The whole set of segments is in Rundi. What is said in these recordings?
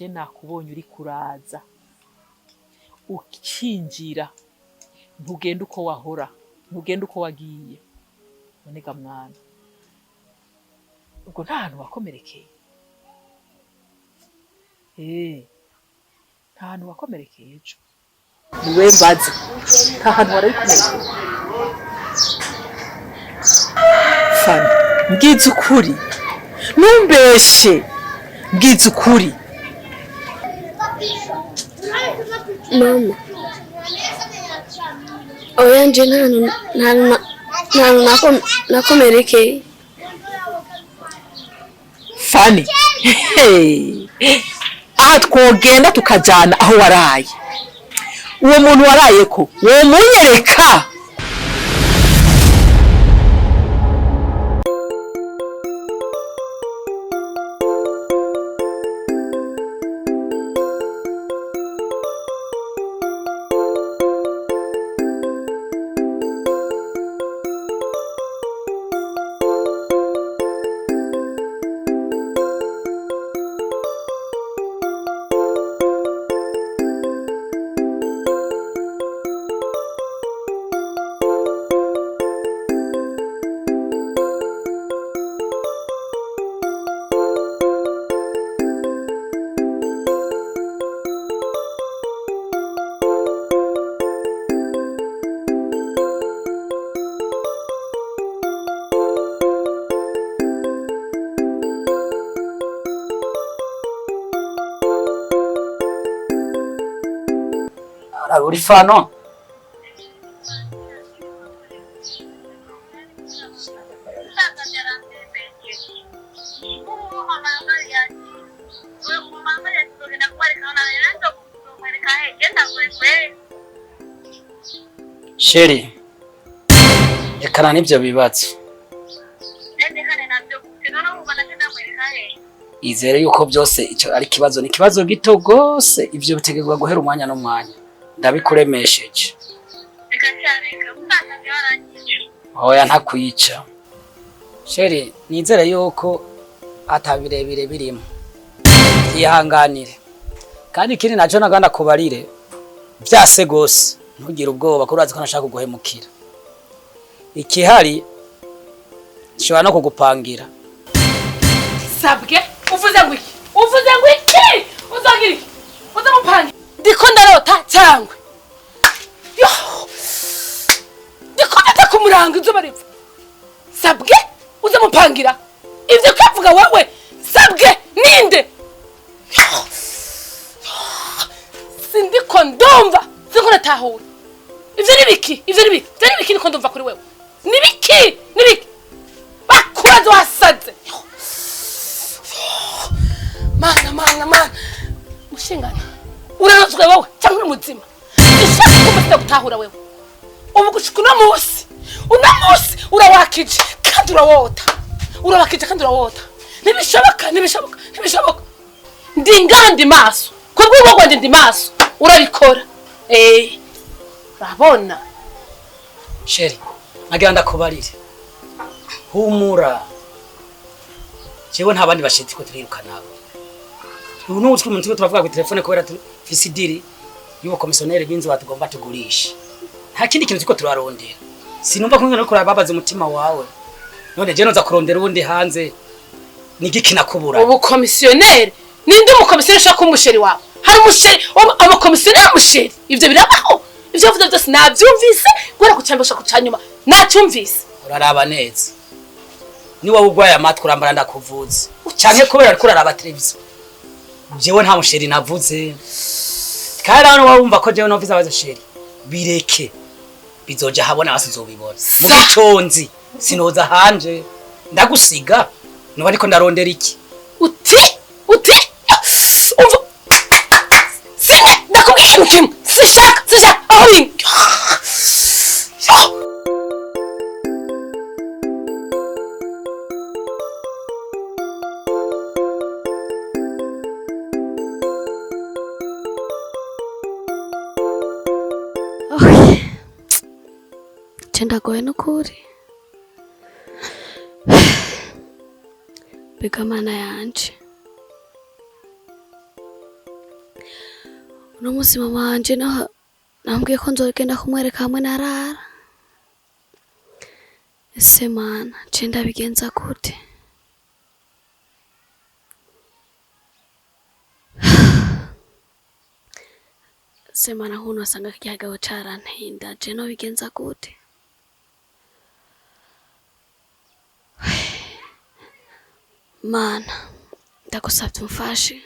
Je nakubonye uri kuraza ukinjira, ntugenda uko wahora, ntugenda uko wagiye. None ga mwana, ubwo nta hantu wakomerekeye? Nta hantu wakomerekeye ejo? Niwe mbaza, nta hantu warabikomerekeye? Fani, mbwiza ukuri, ntumbeshe, mbwiza ukuri. Mama, oya, nje nta hantu nakomerekeye. Fani, hey. Aha twogenda tukajana aho waraye, uwo muntu waraye ko womunyereka? Uri fano. Chérie, rekana n'ibyo bibazo. Izere yuko byose icyo ari ikibazo, ni ikibazo gito gose. Ivyo bitegerezwa guhera umwanya n'umwanya, ndabikuremesheje. Oya, ntakwica, chérie. Nizere yuko ata birebire birimo, ihanganire. Kandi ikindi naco naganda kubarire vyase gose, ntugire ubwoba ko urazi ko nashaka kuguhemukira. Ikihari, nshobora no kugupangira. Sabwe? Uvuze ngo iki? Uvuze ngo iki? Uzagira iki? Uzamupange? Ndiko ndarota cyangwe? Yo! Ndiko ndata kumuranga izuba riva. Sabwe, uzamupangira ivyo kavuga wewe? Sabwe ninde? Yo! Sindiko ndumva, sindiko natahura. Ivyo ni biki? Ivyo ni biki? Ivyo ni biki niko ndumva kuri wewe? Ni biki? Ni biki? Bakuraze wasaze. Yo! Mana, mana, mana! Mushingana, urarozwe wowe cyangwa uri muzima? Ishaka kumva gutahura wewe. Ubu gushika uno munsi urawakije kandi urawota, urawakije kandi urawota. Ntibishoboka, ntibishoboka, ntibishoboka. Ndi ngaha, ndi maso kubw'urugo rwanjye, ndi maso. Urabikora, urabona. Chérie, nagira ndakubarire, humura. Jewe nta bandi bashitsi ko turiruka nabo. Ubu n'ubu turi mu turavuga ku telefone kubera tufise i deal y'ubukomisiyoneri b'inzu batugomba tugurisha. Nta kindi kintu turiko turarondera. Sinumva ko ngene kurababaza umutima wawe. None je noza kurondera ubundi hanze, ni igiki nakubura? Ubukomisiyoneri? Ninde umukomisiyoneri ushaka kuba umuchéri wawe? Hari umuchéri, amakomisiyoneri, umuchéri, ivyo birabaho? Ivyo uvuze byose navyumvise guhera ku cyambere gushika ku canyuma, nacyumvise. Uraraba neza. Ni wowe urwaye amatwi, urambara ndakuvuze, canke kubera ariko uraraba televiziyo. Jewe nta muchéri navuze. Kandi hano wowe wumva ko jewe novuze abaza. Chérie, bireke, bizoja habona, basi uzobibona mu giconzi. Sinoza hanje ndagusiga, nuba ndiko ndarondera iki? Uti umva, sine ndakubwiye ikintu kimwe: sishaka, sishaka aho biri. Okay. Je ndagoye n'ukuri. Mbega Mana yanje! Uno munsi mama wanje naho nambwiye ko nzogenda kumwereka hamwe narara. Ese mana, nce ndabigenza gute? Ese mana, nkuno wasanga kirya kigabo carantinda, je nobigenza gute? Mana, ndagusavye umfashe,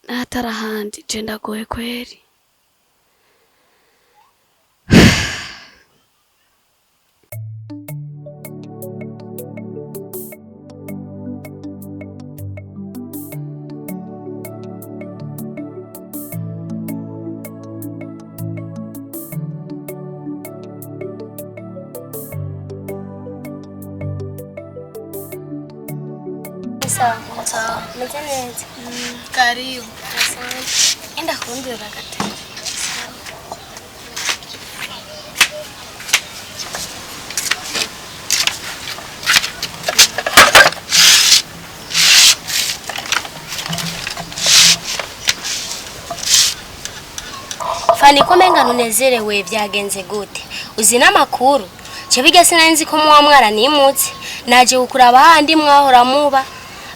n'ahatari ahandi je ndagowe kweri. Sawa, sawa. Meze neza. Karibu. Asante. Enda kurondera agatebe. Fani ko menga ntunezerewe byagenze gute? Uzi n'amakuru? Cebige sinari nzi ko muwa mwaranimutse. Naje kukuraba handi mwahora muba.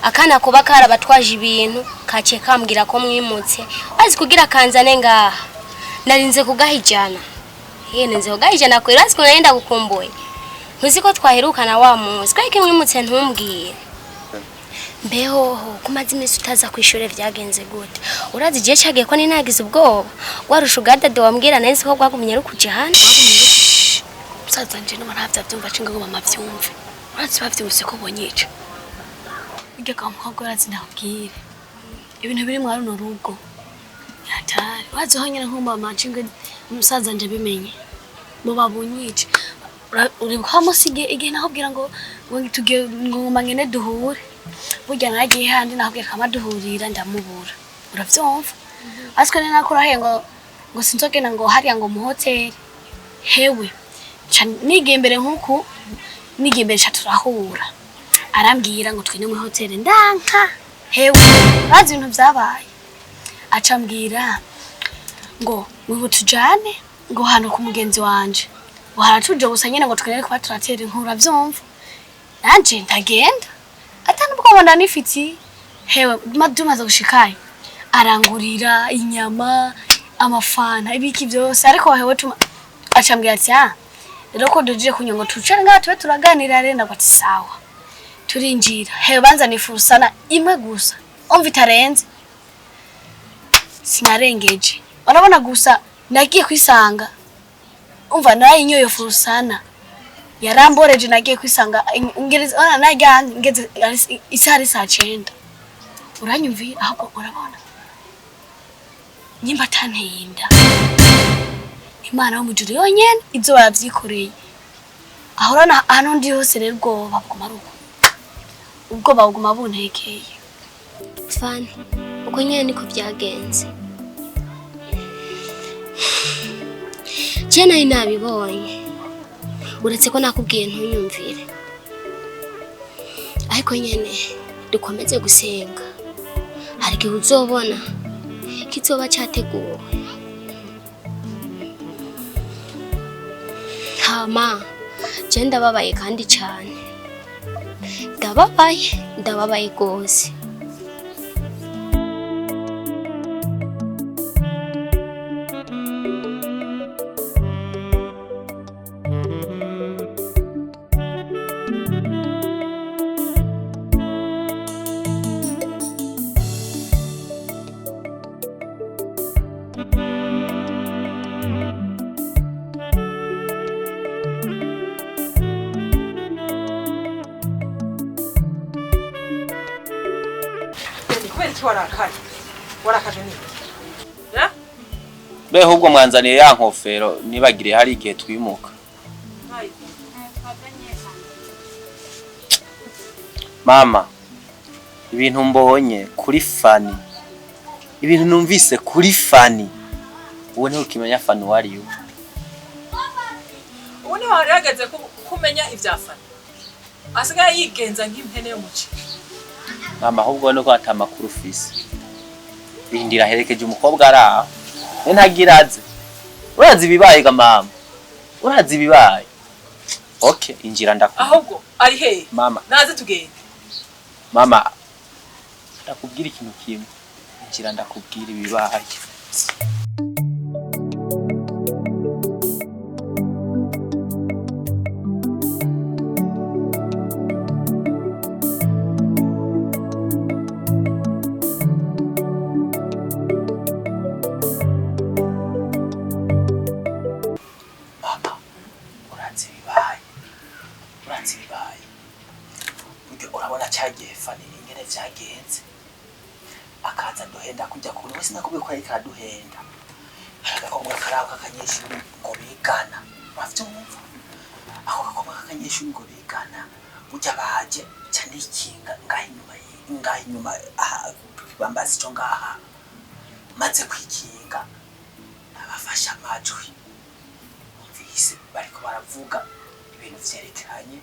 Akana kuba karabatwaje ibintu kace kambwira ko mwimutse. Azi kugira kanzane ngaha. Narinze kugahijana. Ye ninze kugahijana kwera azi ko nari gukumbuye. Ntuzi ko twaherukana wa munsi. Kweki mwimutse ntumbwiye. Mbehoho kumaze iminsi utaza kwishure vyagenze gute? Urazi igihe cagiye ko ninagize ubwoba warusha ugadade wambwira nari nzi ko rwagumye rukujana. Musaza wanje numa ntavyo avyumva cenga ngo mama avyumve. Urazi bavyumvise ko bonyica. Burya kwa mukobwa urazi ndakubwire. Ibintu biri mwa runo rugo. Ni hatari. Urazi ho nyene nko mama cenga umusaza wanje abimenye. Muba bunyice. Uribuka wa munsi igihe nakubwira ngo tugiye ngo ngoma ngene duhure. Burya naragiye handi nakubwira kama duhurira ndamubura. Uravyumva? Ariko ni nakurahiye ngo sinzogenda ngo hariya ngo mu hoteli. Hewe. Nigiye imbere nkuku nigiye imbere ca turahura. Arambwira ngo twine muri hoteli ndanka. Hewe, bazi ibintu vyabaye. Aca ambwira ngo ngo tujane ngo hano ku mugenzi wanje. Ngo haratuje gusa nyene ngo twere kuba turatera inkuru uravyumva. Nanje ndagenda. Ata nubwo mbona nifiti. Hewe, tumaze gushikayo. Arangurira inyama, amafanta, ibiki vyose ariko hewe tuma aca ambwira ati ah rero ko dujije kunywa ngo tucare ngaha tube turaganira rero ndagwa ati sawa. Turinjira. Hewe banza nifurusana imwe gusa. Umva itarenze. Sinarengeje. Urabona gusa nagiye kwisanga. Umva narayinyoye furusana. Yaramboreje nagiye kwisanga ngereze ona najya ngeze isaha ari saa 9. Uranyumvira ahubwo urabona. Nyimba atanteye inda. Imana yo mujuru yonyene izo baravyikoreye. Ahorana hano ndi hose rero ubwoba buguma ari uko. Ubwoba buguma buntekeye. Fani, uko nyene niko byagenze. Je nari nabibonye. Uretse ko nakubwiye ntunyumvire. Ariko nyene dukomeze gusenga. Hari igihe uzobona kizoba cyateguwe. Hama, je ndababaye kandi cyane. Ndababaye, ndababaye gose. Kubera iki warakaye? Warakaje niki? Eh? Beho ubwo mwanzaniye ya nkofero nibagire hari igihe twimuka. Mama, ibintu mbonye kuri Fani, ibintu numvise kuri Fani, ubu ntukimenya Fani uwo ari we. Ubu niho hari hageze kumenya ibya Fani. Asigaye yigenza nk'impene yo mu ci. Mama, ahubwo nuko ata makuru ufise. Rindira aherekeje umukobwa araha. Ntagiraze. Urazi ibibaye ga mama. Urazi ibibaye. Okay, injira ndakubwira. Ahubwo ari hehe? Mama, Naze tugende. mama. Ndakubwira ikintu kimwe. Injira ndakubwira ibibaye. Mama, urazi ibibaye. Urazi ibibaye. Burya urabona cyagiye Fani ingene vyagenze. Akaza duhenda kujya kure wese nakubwiye ko ariko araduhenda. Hari agakobwa kari aho k'akanyeshuri ngo bigana. Uravyumva? Ako gakobwa k'akanyeshuri ngo bigana. Burya baje ca nikinga ngaha inyuma ngaha inyuma aha ku kibambazi co ngaha. Maze kwikinga abafashe amajwi. Numvise bariko baravuga ibintu vyerekeranye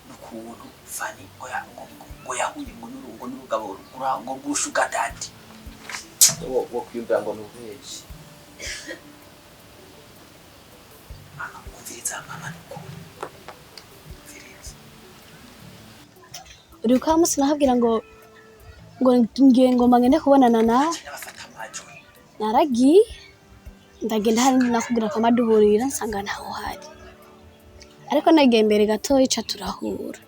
n'ukuntu Fani ngo ngo yahuye ngo n'urungo n'urugabo ngo rw'ushuga daddy. Wo kwiyumvira ngo nubeshi. Mama, umviriza mama nukuri. Umviriza. Uri kwa musi nahabwira ngo ngiye ngomba ngende kubonana nawe. Nabafata amajwi. Naragiye ndagenda hari nakubwira ko maduhurira nsanga ntaho uhari, ariko nagiye imbere gatoya ica turahura,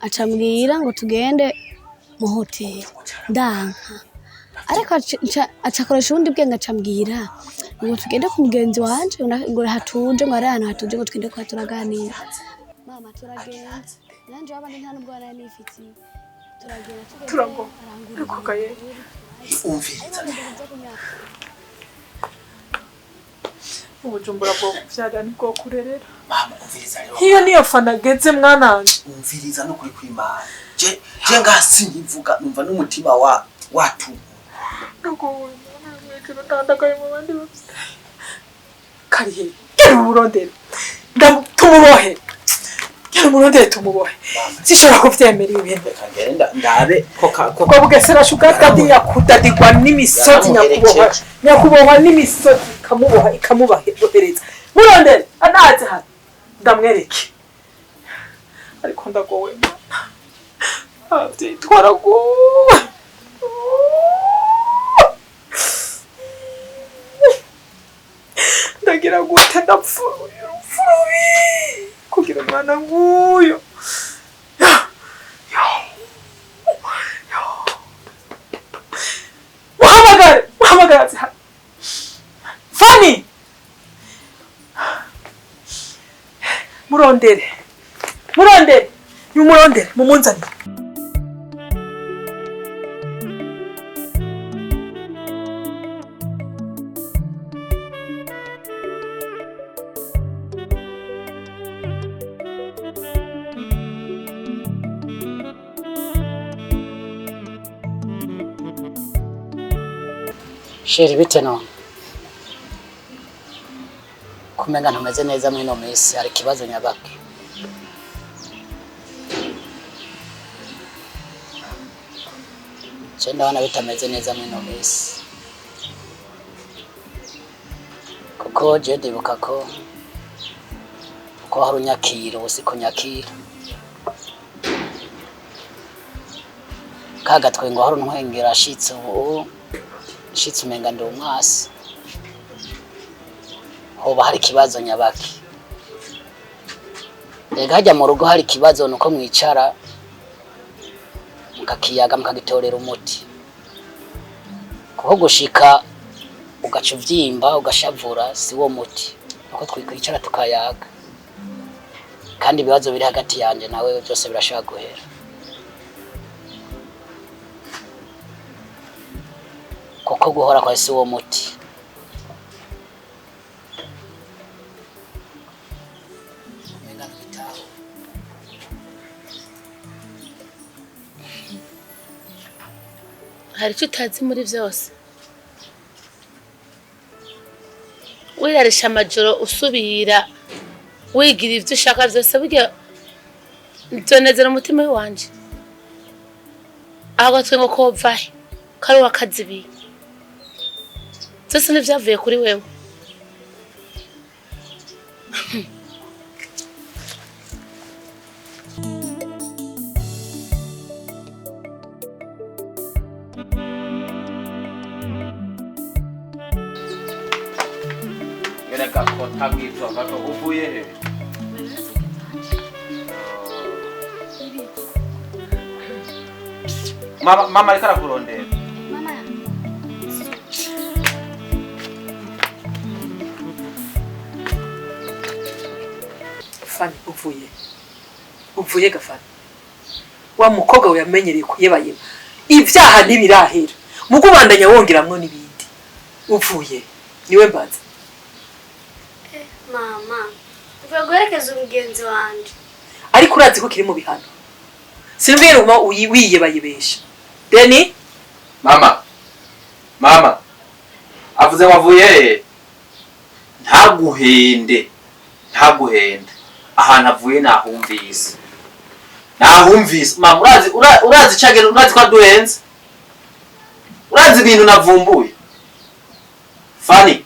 aca ambwira ngo tugende mu hoteli ndanka, ariko aca akoresha ubundi bwenge aca ambwira ngo tugende ku mugenzi wanje ngo hatuje, ngo hari ahantu hatuje ngo tugende kuba turaganira. Mama turagenda nanje wabandi nta nubwo nari nifitiye, turagenda tugeze Turago. arangurura Ariko kaye. Umviriza. Ubujumbura bwo kuvyara nibwo kurerera. Mama, umviriza rero. Iyo niyo Fani ageze mwananje. Umviriza no kuri kwimana. Je je ngaha sinkivuga numva n'umutima wa watu. Karihe gera umurondere tumubohe, gera umurondere tumubohe, sinshobora kuvyemera ibi bintu. Reka ngende ndabe ko ko Ubwo Bugesera shuga dadi yakudadigwa n'imisozi, nyakubohwa nyakubohwa n'imisozi ikamuboha ikamubohereza. Murondere anaze hano ndamwereke, ariko ndagowe Mana, abavyeyi twaragowe. Ndagira gute? Ndapfuye urupfu rubi kugira umwana nk'uyu. Muhamagare, muhamagare aze hano. Fani, murondere, murondere, nimumurondere mumunzanire. Chéri, bite none? Kumenga ntumeze neza mwino minsi, hari ikibazo nyabaki? Je ndabona bitameze neza mwino minsi. Kuko je ndibuka ko uko hari unyakira ubu siko nyakira. Ka gatwengo hari untwengera ashitse ubu nshitse umenga ndi umwasi. Hoba hari ikibazo nyabaki? Rega hajya mu rugo hari ikibazo nuko mwicara mukakiyaga mukagitorera umuti, kuko gushika ugaca uvyimba ugashavura si wo muti, nuko twikwicara tukayaga, kandi ibibazo biri hagati yanje nawe byose birashobora guhera. Kuko guhora kwa si wo muti. Umenga ntibitaho. Hari icyo utazi muri byose, wirarisha amajoro usubira wigira ibyo ushaka byose, burya byonezera umutima wanje. Aho gatwe ngo kovahe kari wakazibiye, Byose ntibyavuye kuri wewe. Gereka kotabwizwa gato uvuye he? Mama, mama ariko arakurondera. Mama. Fani uvuye. Uvuye gafani. Wa mukobwa we yamenyereye kuyebayeba. Ibyaha ntibirahera. Mugubandanya wongeramwo n'ibindi. Uvuye. Niwe mbaza. Mama, uvuye guherekeza umugenzi wanje. Ariko urazi ko kiri mu bihano. Sinubwira uma wiyebayebesha. Deni? Mama. Mama. Avuze wavuye he? Ntaguhende. Ntaguhende. Ahantu avuye nahumvise. Nahumvise. Mama urazi urazi cagera urazi ko aduhenze. Urazi ibintu navumbuye. Fani.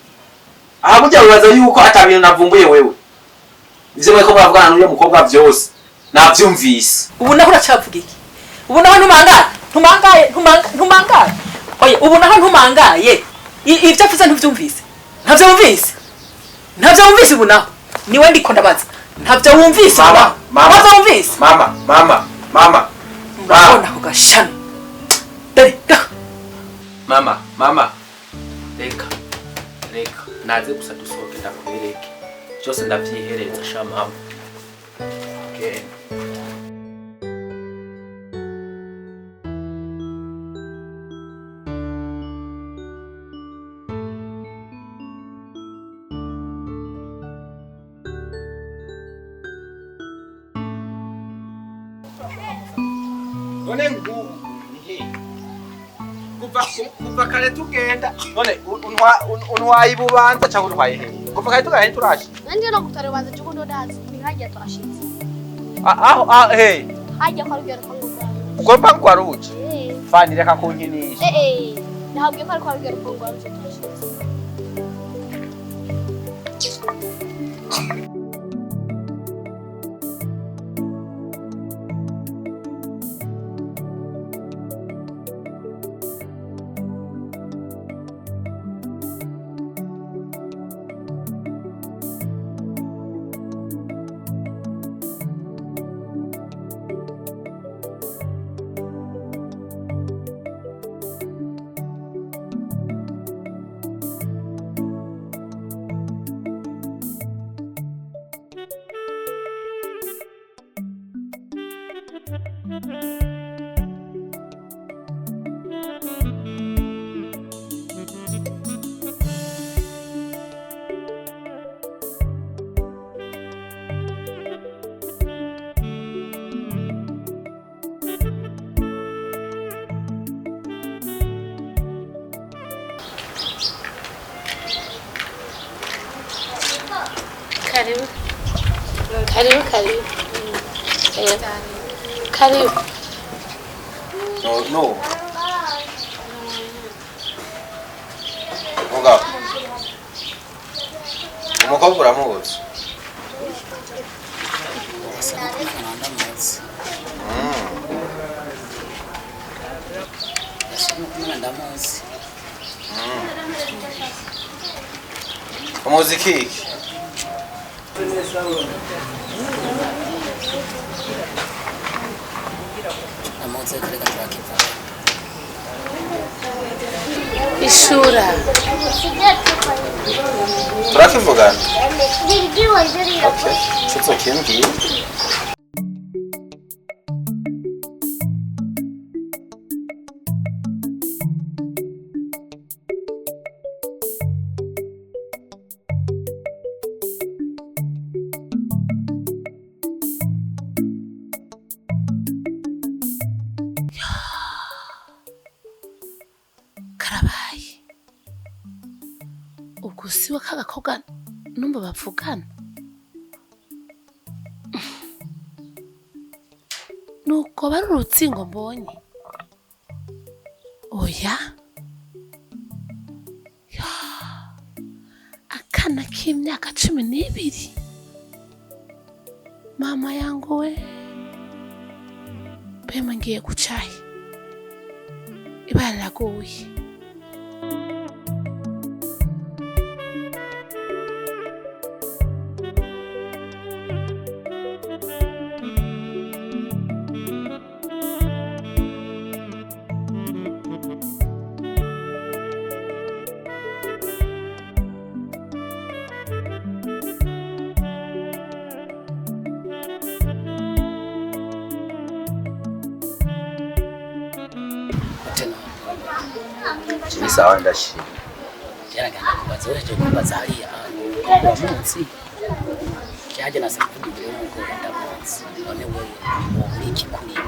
Aha burya wibaza yuko ata bintu navumbuye wewe. Ivyo muriko muravugana n'uyo mukobwa vyose. Navyumvise. Ubu naho uracavuga iki? Ubu naho ntumangaye? Ntumangaye? Ntumangaye? Oya, ubu naho ntumangaye. Ivyo avuze ntuvyumvise. Ntavyo wumvise. Ntavyo wumvise ubu naho. Niwe ndiko ndabaza. Ntavyo wumvise. Mama, mama. Ntavyo wumvise. Mama, mama, mama. Murabona ako gashano. Dore, da. Mama, mama. Reka. Reka. Naze gusa dusohoke ndakwereke. Byose ndavyihereza sha mama. Genda. None ngubu kuva kare tugenda none untwaye ibubanza cyangwa untwaye he? Kuva kare tugenda turaje. Nanje no gutare ubanza cyo ndodazi ni hajya twashitse. Aho he Hajya kwa rugero kwa ngwa. ugomba ngwaruje. Fani reka kunkinisha. Nahabwiye ko ari kwa rugero kwa ngwa twashitse. Karibu. Karibu, karibu. Karibu. No, no. Mugabo. Umukobwa uramuzi? Ndamuzi. Umuzi kiki? Ndamuzi reka turakivuga. Ishura. Turakivugana? Okay. Nshuti ukimbwiye. Karabaye. Ubwo si we kagakobwa numva bavugana. Nuko bari urutsingo mbonye. Oya. Ya. K'imyaka 12. Mama yangu we, bema ngiye gucahe, ibara riraguye. Ni sawa, ndashima. Byaragenda kubaza uhejeje kubaza hariya uwo munsi cyaje nase kuvuga imbere y'umugore ndamunsi, none wewe wowe uri iki kuri we?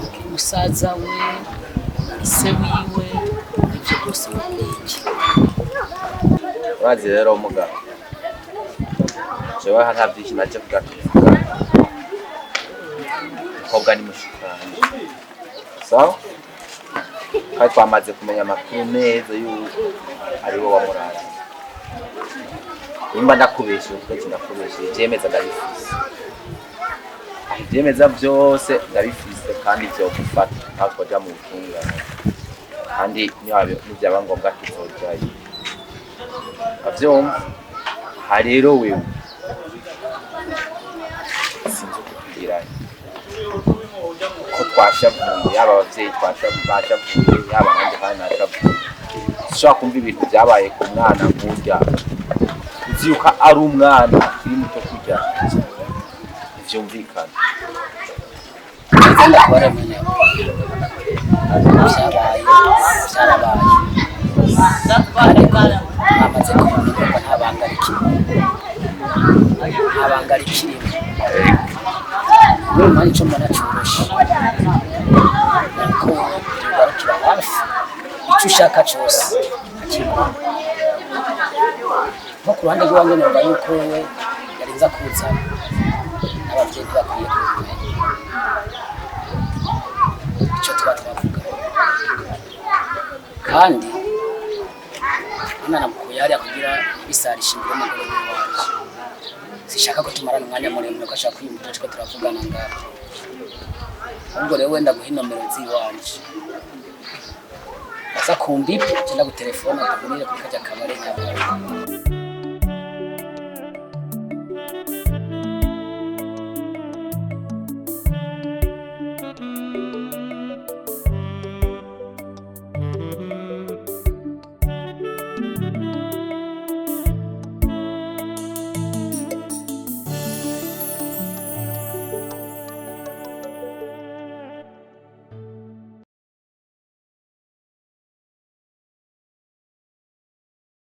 Uri musaza we, uri se wiwe, ibyo byose wowe uri iki? Urazi rero mugabo, jewe nta byinshi naje kugira tuvuga. Umukobwa ni mushikanje, sawa? Kandi twamaze kumenya amakuru neza yuko ari we wamuraye. Nimba ndakubeshe, uvuge ndakubeshe, ivyemeza ndabifise. Ivyemeza vyose ndabifise kandi vyogufata aho twoja mu butungane, kandi nivyaba ngombwa tuzojayo, avyumva. Aha rero wewe sinzi uko tugiranye, ko twashavuye, yaba abavyeyi bashavuye, yaba nanjye kandi nashavuye. Ushobora kumva ibintu vyabaye ku mwana nkurya, uzi yuko ari umwana akiri muto, kurya ntivyumvikana. Waramenya byabaye, byarabaye, ariko mwamaze kumenya ko nta banga rikirimo, nta banga rikirimo. Urumva icyo mbona coroshe nuko ugarukira hafi, icyo ushaka cyose akiguha. Nko ku ruhande rw'iwanjye numva yuko wewe yarinze akuzana n'ababyeyi ntibakwiye kubimenya icyo tuba twavuga. Kandi umwana mukuye hariya kugira bisarisha imbere y'umugore w'iwacu, sishaka ko tumarana umwanya muremure ko ashaka kwiyumvira ko turavugana ngaho. Ahubwo rero wenda guha inomero z'iwanje, aza kumva ibyo cyangwa gutelefona, duhurire kuri kajya kabare nyabugogo.